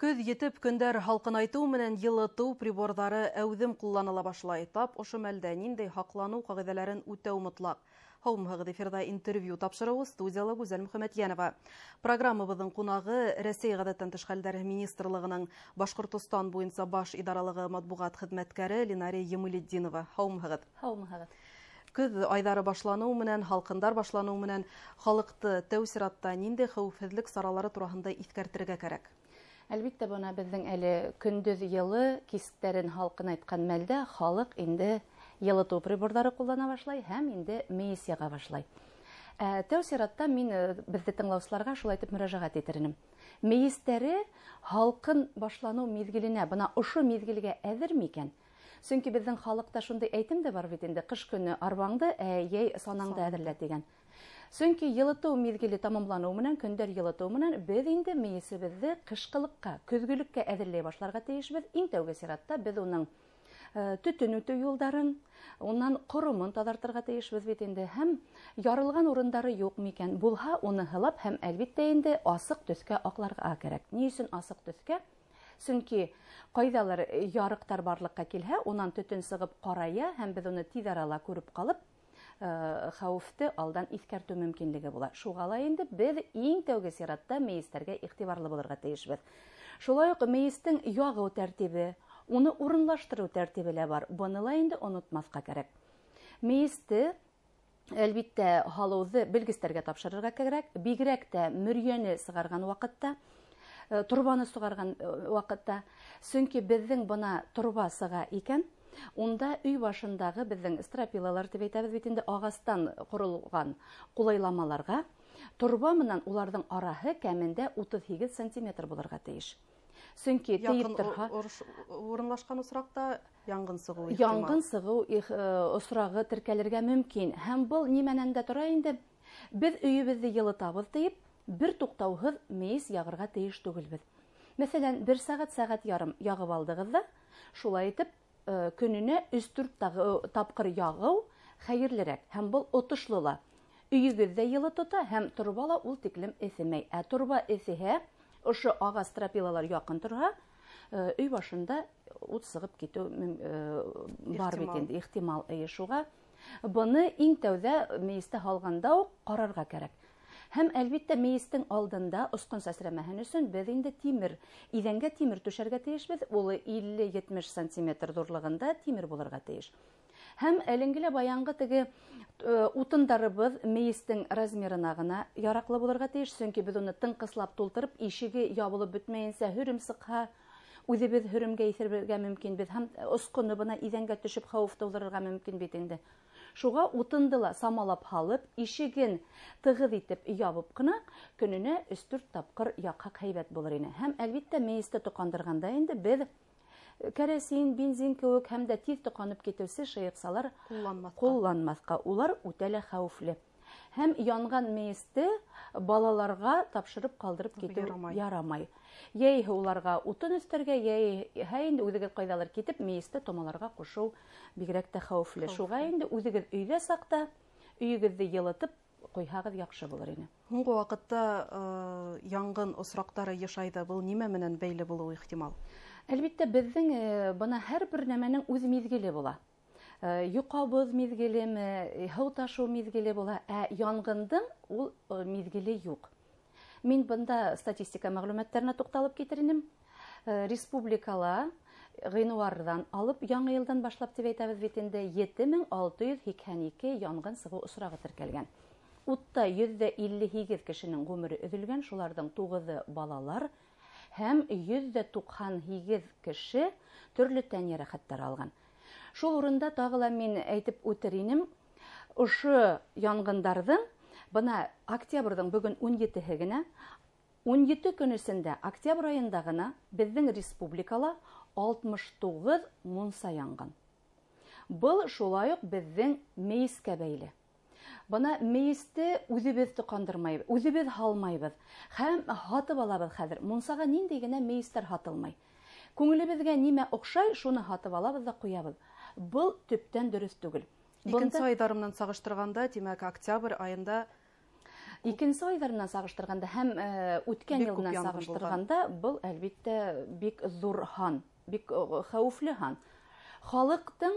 Көҙ етеп, көндәр һалҡынайтыу менән йылытыу приборҙары әүҙем ҡулланыла башлай. Тап ошо мәлдә ниндәй һаҡланыу ҡағиҙәләрен үтәү мотлаҡ. Һаумыһығыҙ, эфирҙа интервью тапшырыуы, студияла Гүзәл Мөхәмәтйәнова. Программабыҙҙың ҡунағы Рәсәй ғәҙәттән тыш хәлдәр министрлығының Башҡортостан буйынса баш идаралығы матбуғат хеҙмәткәре Линария Емелетдинова. Һаумыһығыҙ. Һаумыһығыҙ. Көҙ айҙары башланыу менән, һалҡындар башланыу менән халыҡты тәү сиратта ниндәй хәүефһеҙлек саралары тураһында иҫкәртергә кәрәк? Әлбиттә, бына беҙҙең әле көндөҙ йылы, кистәрен һалҡынайтҡан мәлдә халыҡ инде йылытыу приборҙары ҡуллана башлай һәм инде мейес яға башлай. Тәү сиратта мин беҙҙе тыңлаусыларға шулай итеп мөрәжәғәт итер инем. Мейестәре һалҡын башланыу миҙгеленә, бына ошо миҙгелгә әҙер микән? Сөнки беҙҙең халыҡта шундай әйтем дә бар бит инде: ҡыш көнө арбаңды, ә йәй санаңды әҙерлә тигән. Сөнки йылытыу миҙгеле тамамланыу менән, көндәр йылытыу менән беҙ инде мейесебеҙҙе ҡышҡылыҡҡа, көҙгөлөккә әҙерләй башларға тейешбеҙ. Иң тәүге сиратта беҙ уның төтөн үтеү юлдарын, унан ҡоромон таҙартырға тейешбеҙ бит инде. Һәм ярылған урындары юҡ микән? Булһа, уны һылап һәм әлбиттә инде асыҡ төҫкә аҡларға кәрәк. Ни өсөн асыҡ төҫкә? Сөнки ҡайҙалыр ярыҡтар барлыҡҡа килһә, унан төтөн сығып ҡарая һәм беҙ уны тиҙ арала күреп ҡалып, хәүефте алдан иҫкәртеү мөмкинлеге була. Шуға ла инде беҙ иң тәүге сиратта мейестәргә иғтибарлы булырға тейешбеҙ. Шулай уҡ мейестең яғыу тәртибе, уны урынлаштырыу тәртибе лә бар. Быны ла инде онотмаҫҡа кәрәк. Мейесте әлбиттә һалыуҙы белгестәргә тапшырырға кәрәк, бигерәк тә мөрйәне сығарған ваҡытта, торбаны сығарған ваҡытта. Сөнки беҙҙең бына торба сыға икән, унда өй башындағы беҙҙең стропилалар тип әйтәбеҙ бит инде, ағастан ҡоролған ҡулайламаларға торба менән уларҙың араһы кәмендә 38 сантиметр булырға тейеш. Сөнки тейеп торһа, урынлашҡан осраҡта янғын сығыу ихтимал. Янғын сығыу осрағы теркәлергә мөмкин. Һәм был нимәнән дә тора инде? Беҙ өйөбөҙҙө йылытабыҙ тиеп, бер туҡтауһыҙ мейес яғырға тейеш түгелбеҙ. Мәҫәлән, бер сәғәт, сәғәт ярым яғып алдығыҙ ҙа, шулай итеп көнөнә өс-дүрт тапҡыр яғыу хәйерлерәк һәм был отошло ла. Өйөгөҙ ҙә йылы тота һәм торба ла ул тиклем эҫемәй. Ә торба эҫеһә, ошо ағас стропилалар яҡын торһа, өй башында ут сығып китеү бар бит инде, ихтимал. Шуға быны иң тәүҙә мейестә һалғанда уҡ ҡарарға кәрәк. Һәм әлбиттә мейестең алдында осҡон сәсрәмәһен өсөн беҙ инде тимер, иҙәнгә тимер түшәргә тейешбеҙ. Ул 50-70 сантиметр ҙурлығында тимер булырға тейеш. Һәм әлеңге лә баянғы теге утындарыбыҙ мейестең размерына ғына яраҡлы булырға тейеш, сөнки беҙ уны тыңҡыслап тултырып, ишеге ябылып бөтмәйенсә һөрөм сыҡһа, үҙебеҙ һөрөмгә иҫерергә мөмкинбеҙ һәм осҡоно бына иҙәнгә төшөп хәүеф тыуҙырырға мөмкин бит инде. Шуға утынды ла самалап һалып, ишеген тығыҙ итеп ябып ҡына көнөнә өс-дүрт тапҡыр яҡһаҡ һәйбәт булыр ине. Һәм әлбиттә мейесте тоҡандырғанда инде беҙ кәрәсин, бензин кеүек һәм дә тиҙ тоҡанып китеүсе шыйыҡсалар ҡулланмаҫҡа. Улар үтә лә хәүефле. Һәм янған мейесте балаларға тапшырып ҡалдырып китеү ярамай. Йәйһе уларға утын өҫтәргә, йәйһә инде үҙегеҙ ҡайҙалыр китеп мейесте томаларға ҡушыу бигерәк тә хәүефле. Шуға инде үҙегеҙ өйҙә саҡта өйөгөҙҙө йылытып ҡуйһағыҙ яҡшы булыр ине. Һуңғы ваҡытта янғын осраҡтары йышайҙы. Был нимә менән бәйле булыуы ихтимал? Әлбиттә, беҙҙең бына һәр бер нәмәнең үҙ миҙгеле була. Йоҡабыҙ миҙгелеме, һыу ташыу миҙгеле була, ә янғындың ул миҙгеле юҡ. Мин бында статистика мәғлүмәттәренә туҡталып китер инем. Республикала ғинуарҙан алып яңы йылдан башлап тип әйтәбеҙ бит инде, 7682 янғын сығыу осрағы теркәлгән. Утта 158 кешенең ғүмере өҙөлгән, шуларҙың 9-ы балалар һәм 198 кеше төрлө тән йәрәхәттәре алған. Шул урында тағы ла мин әйтеп үтер инем, ошо янғындарҙың бына октябрҙың бөгөн 17-һе генә, 17 көн эсендә октябрь айында ғына беҙҙең республикала 69 мунса янған. Был шулай уҡ беҙҙең мейескә бәйле. Бына мейесте үҙебеҙ тоҡандырмайбыҙ, үҙебеҙ һалмайбыҙ һәм һатып алабыҙ хәҙер. Мунсаға ниндәй генә мейестәр һатылмай. Күңелебеҙгә нимә оҡшай, шуны һатып алабыҙ ҙа ҡуябыҙ. Был төптән дөрөҫ түгел. Икенсе айҙар менән сағыштырғанда, тимәк, октябрь айында Икенсе айҙар менән сағыштырғанда һәм үткән йыл менән сағыштырғанда был әлбиттә бик ҙур һан, бик хәүефле һан. Халыҡтың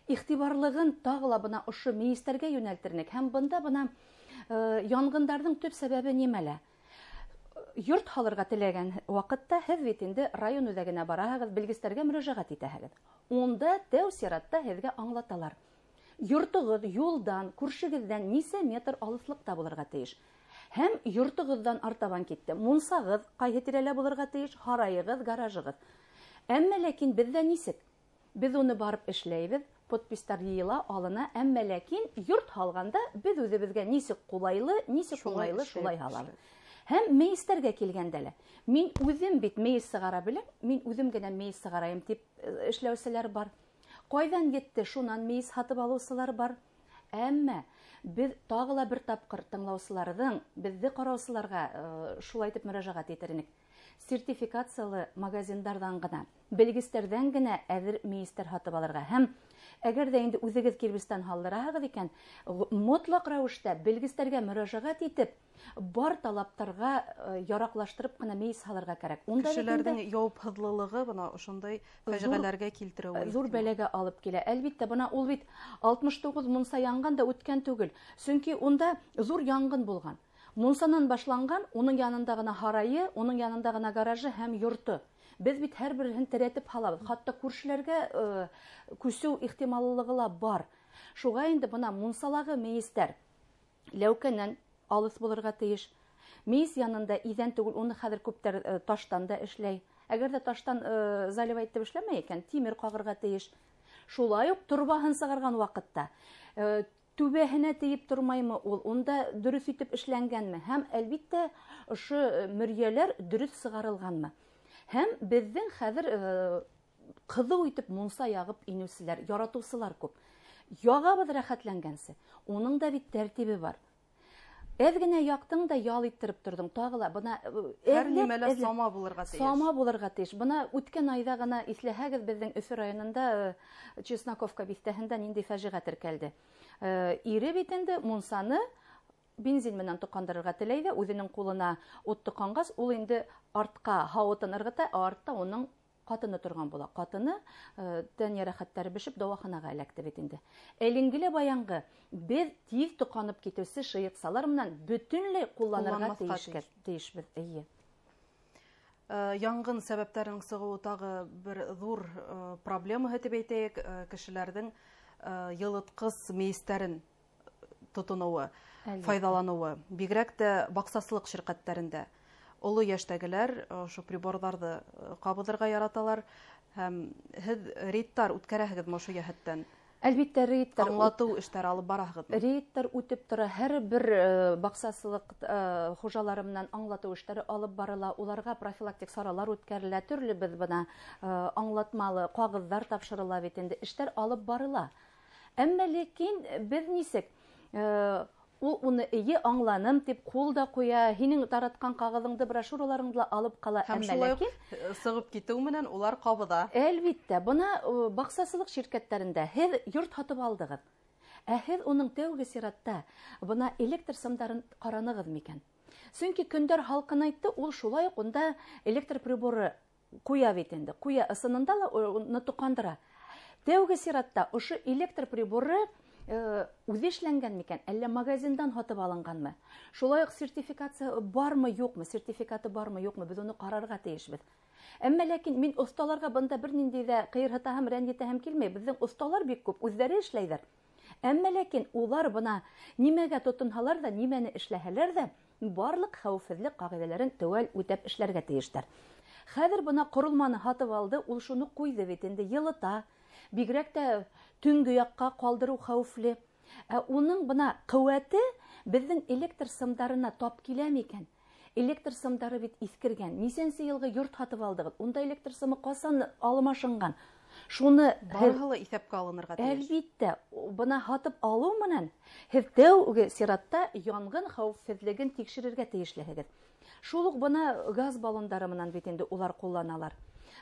иғтибарлығын тағы ла бына ошо мейестәргә йүнәлтернек. Һәм бында бына янғындарҙың төп сәбәбе нимәлә? Йорт һалырға теләгән ваҡытта һеҙ бит инде район үҙәгенә бараһығыҙ, белгестәргә мөрәжәғәт итәһегеҙ. Унда тәү сиратта һеҙгә аңлаталар. Йортоғоҙ юлдан, күршегеҙҙән нисә метр алыҫлыҡта булырға тейеш. Һәм йортоғоҙҙан артабан китте. Мунсағыҙ ҡайһы тирәлә булырға тейеш, һарайығыҙ, гаражығыҙ. Әммә ләкин беҙҙә нисек? Беҙ уны барып эшләйбеҙ, подпистар йыйыла, алына, әммә ләкин йорт һалғанда беҙ үҙебеҙгә нисек ҡулайлы, нисек уңайлы шулай һалабыҙ. Һәм мейестәргә килгәндә лә, мин үҙем бит мейес сығара беләм, мин үҙем генә мейес сығарайым тип эшләүселәр бар. Ҡайҙан етте, шунан мейес һатып алыусылар бар. Әммә беҙ тағы ла бер тапҡыр тыңлаусыларҙың, беҙҙе ҡараусыларға шулай итеп мөрәжәғәт итер инек. Сертификациялы магазиндарҙан ғына, белгестәрҙән генә әҙер мейестәр һатып алырға. Һәм әгәр ҙә инде үҙегеҙ кирбестән һалдыраһығыҙ икән, мотлаҡ рәүештә белгестәргә мөрәжәғәт итеп, бар талаптарға яраҡлаштырып ҡына мейес һалырға кәрәк. Унда кешеләрҙең яуапһыҙлылығы бына ошондай фажиғәләргә килтереүе ҙур бәләгә алып килә. Әлбиттә, бына ул бит 69 мунса янған да үткән түгел. Сөнки унда ҙур янғын булған. Мунсанан башланған, уның янында ғына һарайы, уның янында ғына гаражы һәм йорто. Беҙ бит һәр береһен терәтеп һалабыҙ. Хатта күршеләргә күсеү ихтималлығы ла бар. Шуға инде бына мунсалағы мейестәр ләүкәнән алыҫ булырға тейеш. Мейес янында иҙән түгел, уны хәҙер күптәр таштан да эшләй. Әгәр ҙә таштан заливать итеп эшләмәй икән, тимер ҡағырға тейеш. Шулай уҡ торбаһын сығарған ваҡытта түбәһенә тейеп тормаймы ул, унда дөрөҫ итеп эшләнгәнме? Һәм әлбиттә ошо мөрйәләр дөрөҫ сығарылғанмы? Һәм беҙҙең хәҙер ҡыҙыу итеп мунса яғып инеүселәр, яратыусылар күп. Яғабыҙ рәхәтләнгәнсе, уның да бит тәртибе бар. Әҙ генә яҡтың да ял иттереп торҙоң, тағы ла бына һәр нимәлә сама булырға тейеш. Сама булырға тейеш. Бына үткән айҙа ғына иҫләһәгеҙ, беҙҙең Өфө районында Чесноковка биҫтәһендә ниндәй фажиғә теркәлде. Ире бит инде мунсаны бензин менән тоҡандырырға теләй ҙә, үҙенең ҡулына ут тоҡанғас, ул инде артҡа һауытын ырғыта, ә артта уның ҡатыны торған була. Ҡатыны тән йәрәхәттәре бешеп дауаханаға эләкте бит инде. Әлеңге лә баянғы беҙ тиҙ тоҡанып китеүсе шыйыҡсалар менән бөтөнләй ҡулланырға тейешбеҙ. Эйе. Янғын сәбәптәренең сығыуы тағы бер ҙур проблема тип әйтәйек, кешеләрҙең йылытҡыс мейестәрен тотоноуы, файҙаланыуы, бигерәк тә баҡсасылыҡ ширҡәттәрендә. Оло йәштәгеләр ошо приборҙарҙы ҡабыҙырға яраталар. Һәм һеҙ рейдтар үткәрәһегеҙме ошо йәһәттән? Әлбиттә, рейдтар аңлатыу эштәре алып бараһығыҙмы? Рейдтар үтеп тора. Һәр бер баҡсасылыҡ хужалары менән аңлатыу эштәре алып барыла. Уларға профилактик саралар үткәрелә. Төрлө беҙ бына аңлатмалы ҡағыҙҙар тапшырыла бит инде. Эштәр алып барыла. Әммә ләкин беҙ нисек ул уны эйе аңланым тип ҡул да ҡуя, һинең таратҡан ҡағыҙыңды, брошюраларыңды ла алып ҡала. Һәм шулай уҡ сығып китеү менән улар ҡабыҙа. Әлбиттә, бына баҡсасылыҡ ширкәттәрендә һеҙ йорт һатып алдығыҙ. Ә һеҙ уның тәүге сиратта бына электр сымдарын ҡаранығыҙ микән? Сөнки көндәр һалҡынайтты, ул шулай уҡ унда электр приборы ҡуя бит инде. Ҡуя ысынында ла уны тоҡандыра. Тәүге сиратта ошо электр приборы үҙе эшләнгән микән, әллә магазиндан һатып алынғанмы? Шулай уҡ сертификация бармы, юҡмы, сертификаты бармы, юҡмы, беҙ уны ҡарарға тейешбеҙ. Әммә ләкин мин оҫталарға бында бер ниндәй ҙә ҡыйырһытаһым, рәнйетәһем килмәй. Беҙҙең оҫталар бик күп, үҙҙәре эшләйҙәр. Әммә ләкин улар бына нимәгә тотонһалар ҙа, нимәне эшләһәләр ҙә, барлыҡ хәүефһеҙлек ҡағиҙәләрен теүәл үтәп эшләргә тейештәр. Хәҙер бына ҡоролманы һатып алды, ул шуны ҡуйҙы бит инде, йылыта. Бигерәк тә төнгө яҡҡа ҡалдырыу хәүефле. Ә уның бына ҡеүәте беҙҙең электр сымдарына тап килә микән? Электр сымдары бит иҫкергән. Нисәнсе йылғы йорт һатып алдығыҙ? Унда электр сымы ҡасан алмашынған? Шуны барыһы ла иҫәпкә алынырға тейеш. Әлбиттә, бына һатып алыу менән һеҙ тәүге сиратта янғын хәүефһеҙлеген тикшерергә тейешлеһегеҙ. Шул уҡ бына газ баллондары менән бит инде улар ҡулланалар.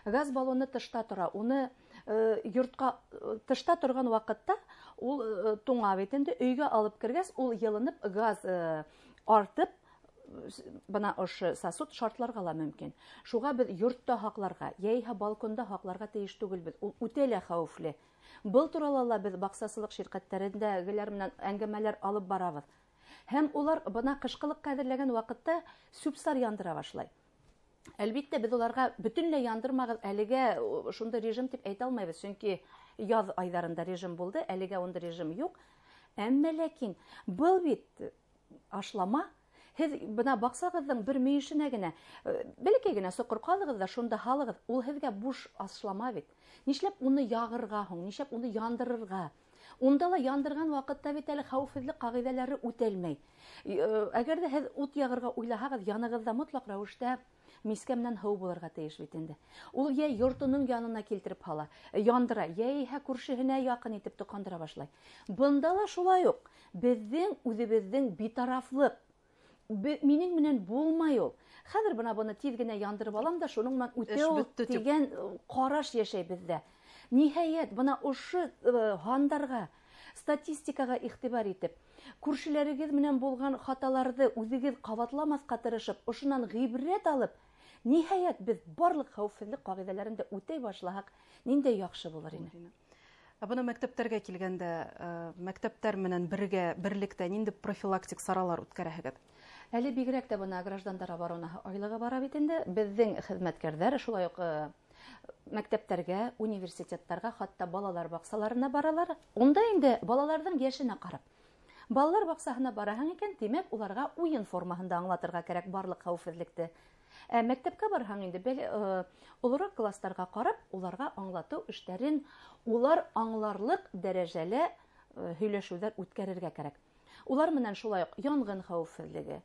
Газ баллоны тышта тора, уны йортҡа тышта торған ваҡытта ул туңа бит инде, өйгә алып кергәс, ул йылынып газ Артып бына ошо сосуд шартларға ла мөмкин. Шуға беҙ йортта һаҡларға, йәиһә балконда һаҡларға тейеш түгелбеҙ. Ул үтә лә хәүефле. Был турала ла беҙ баҡсасылыҡ ширҡәттәрендәгеләр менән әңгәмәләр алып барабыҙ. Һәм улар бына ҡышҡылыҡҡа әҙерләгән ваҡытта сүп-сар яндыра башлай. Әлбиттә, беҙ уларға бөтөнләй яндырмағыҙ, әлегә шундай режим тип әйтә алмайбыҙ, сөнки яҙ айҙарында режим булды, әлегә ундай режим юҡ. Әммә ләкин был бит ашлама. Һеҙ бына баҡсағыҙҙың бер мөйөшөнә генә, бәләкәй генә соҡор ҡаҙығыҙ ҙа шунда һалығыҙ, ул һеҙгә буш ашлама бит. Нишләп уны яғырға һуң, нишләп уны яндырырға? Унда ла яндырған ваҡытта бит әле хәүефһеҙлек ҡағиҙәләре үтәлмәй. Әгәр ҙә һеҙ ут яғырға уйлаһағыҙ, янығыҙҙа мотлаҡ рәүештә мискә менән һыу булырға тейеш бит инде. Ул йә йортоноң янына килтереп һала, яндыра, йә иһә күршеһенә яҡын итеп тоҡандыра башлай. Бында ла шулай уҡ беҙҙең үҙебеҙҙең битарафлыҡ, минең менән булмай ул. Хәҙер бына быны тиҙ генә яндырып алам да, шуның менән үтә ул тигән ҡараш йәшәй беҙҙә. Ниһайәт, бына ошо һандарға, статистикаға иғтибар итеп, күршеләрегеҙ менән булған хаталарҙы үҙегеҙ ҡабатламаҫҡа тырышып, ошонан ғибрәт алып, ниһайәт беҙ барлыҡ хәүефһеҙлек ҡағиҙәләрен дә үтәй башлаһаҡ, ниндәй яҡшы булыр ине. Ә бына мәктәптәргә килгәндә, мәктәптәр менән бергә, берлектә ниндәй профилактик саралар үткәрәһегеҙ? Әле бигерәк тә бына граждандар оборонаһы айлығы бара бит инде. Беҙҙең хеҙмәткәрҙәр шулай уҡ мәктәптәргә, университеттарға, хатта балалар баҡсаларына баралар. Унда инде балаларҙың йәшенә ҡарап. Балалар баҡсаһына бараһың икән, тимәк, уларға уйын формаһында аңлатырға кәрәк барлыҡ хәүефһеҙлекте. Ә мәктәпкә барһаң инде, олораҡ кластарға ҡарап, уларға аңлатыу эштәрен улар аңларлыҡ дәрәжәлә һөйләшеүҙәр үткәрергә кәрәк. Улар менән шулай уҡ янғын хәүефһеҙлеге,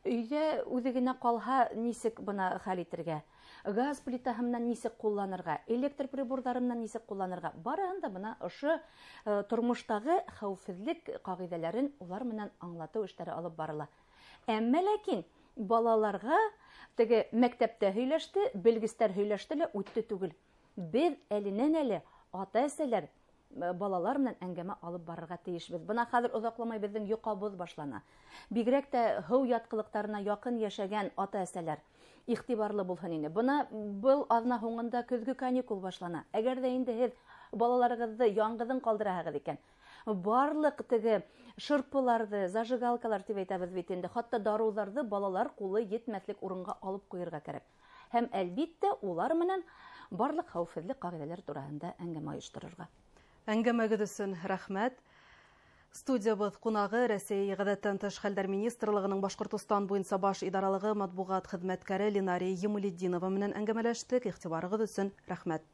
өйҙә үҙе генә ҡалһа нисек бына хәл итергә, газ плитаһы менән нисек ҡулланырға, электр приборҙары менән нисек ҡулланырға, барыһын да бына ошо тормоштағы хәүефһеҙлек ҡағиҙәләрен улар менән аңлатыу эштәре алып барыла. Әммә ләкин балаларға теге мәктәптә һөйләште, белгестәр һөйләште лә үтте түгел. Беҙ әленән-әле ата-әсәләр балалар менән әңгәмә алып барырға тейешбеҙ. Бына хәҙер оҙаҡламай беҙҙең йоҡабыҙ башлана. Бигерәк тә һыу ятҡылыҡтарына яҡын йәшәгән ата-әсәләр иғтибарлы булһын ине. Бына был аҙна һуңында көҙгө каникул башлана. Әгәр ҙә инде һеҙ балаларығыҙҙы яңғыҙын ҡалдыраһығыҙ икән, барлыҡ теге шырпыларҙы, зажигалкалар тип әйтәбеҙ бит инде, хатта дарыуҙарҙы балалар ҡулы етмәҫлек урынға алып ҡуйырға кәрәк. Һәм әлбиттә улар менән барлыҡ хәүефһеҙлек ҡағиҙәләре тураһында әңгәмә ойошторорға. Әңгәмәгеҙ өсөн рәхмәт. Студиябыҙ ҡунағы Рәсәй ғәҙәттән тыш хәлдәр министрлығының Башҡортостан буйынса баш идаралығы матбуғат хеҙмәткәре Ленария Ямалетдинова менән әңгәмәләштек. Иғтибарығыҙ өсөн рәхмәт.